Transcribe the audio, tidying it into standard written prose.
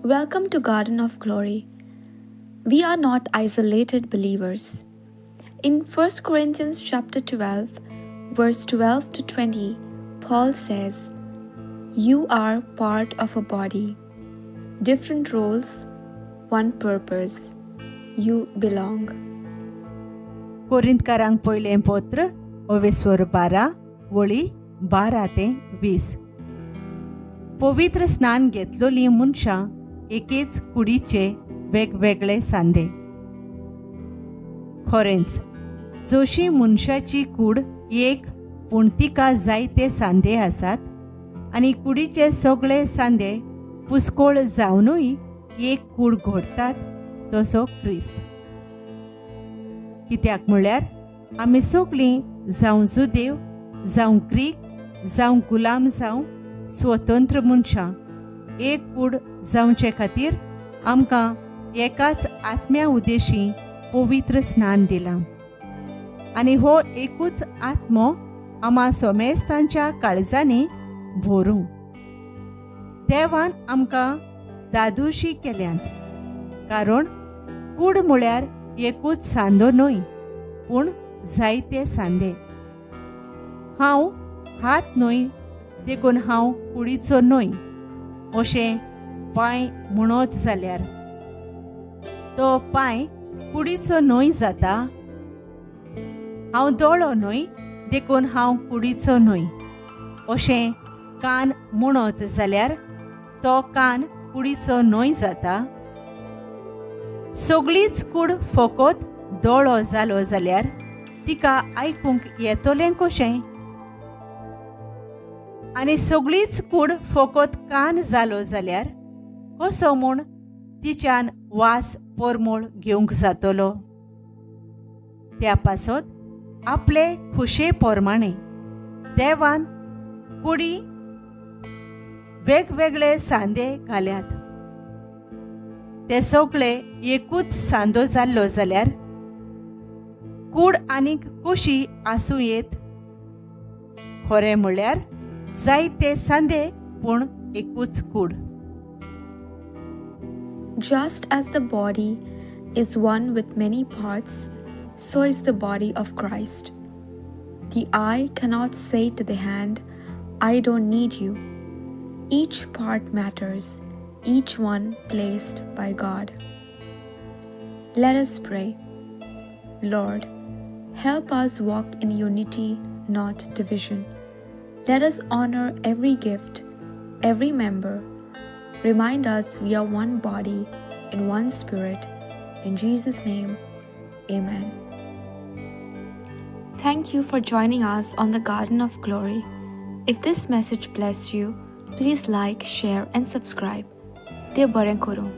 Welcome to Garden of Glory. We are not isolated believers. In 1 Corinthians chapter 12, verse 12 to 20, Paul says, "You are part of a body. Different roles, one purpose. You belong." कोरिंतकारांक पयलें पत्र ओवेस्वर 12 वळी 12 ते 20. पवित्र स्नान घेतलोली मनशां एकेच कुडीचे वेगवेगळे सांदे. खरेंच जशी मनशाची कूड एक पूण तिका जायते सांदे आसात आनी कुडीचे सगळे सांदे पुस्कोळ जावनूय एक कूड घडतात तसो क्रिस्त. कित्याक म्हळ्यार आमी सगळीं जावं जुदेव जावं ग्रीक जावं गुलाम जावं स्वतंत्र मनशां एक कूड जावचे खातीर आमकां एकाच आत्म्या उद्देशी पवित्र स्नान दिलां आनी हो एकूच आत्मो आमा सोमेस्तांच्या काळजांनी भोरूं. देवान आमकां दादोशी केल्यांत, कारण कूड म्हळ्यार एकूच सांदो न्हय पूण जायते सांदे. हांव हात न्हय देखून हांव कुडीचो न्हय अशें पांय म्हणत जाल्यार तो पांय कुडीचो न्हय जाता. हांव दोळो न्हय देखून हांव कुडीचो न्हय अशें कान म्हणत जाल्यार तो कान कुडीचो न्हय जाता. सगळीच कूड फकत दोळो जालो जाल्यार तिका आयकूंक येतलें कशें? आनी सगळीच कूड फकत कान जालो जाल्यार कसो म्हूण तिच्यान वास परमळ घेवंक जातलो? त्या पासत आपले खुशे प्रमाणे देवान कुडी वेगवेगळे सांदे घाल्यात. ते सगळे एकूच सांदो जाल्लो जाल्यार कूड आनीक कशी आसूं येत? खरें म्हळ्यार जायते सांदे पूण एकूच कूड. Just as the body is one with many parts, so is the body of Christ. The eye cannot say to the hand, "I don't need you." Each part matters, each one placed by God. Let us pray. Lord, help us walk in unity, not division. Let us honor every gift, every member. Remind us we are one body in one spirit. In Jesus' name, amen. Thank you for joining us on the Garden of Glory. If this message blessed you, please like, share and subscribe. Dev bareng koru.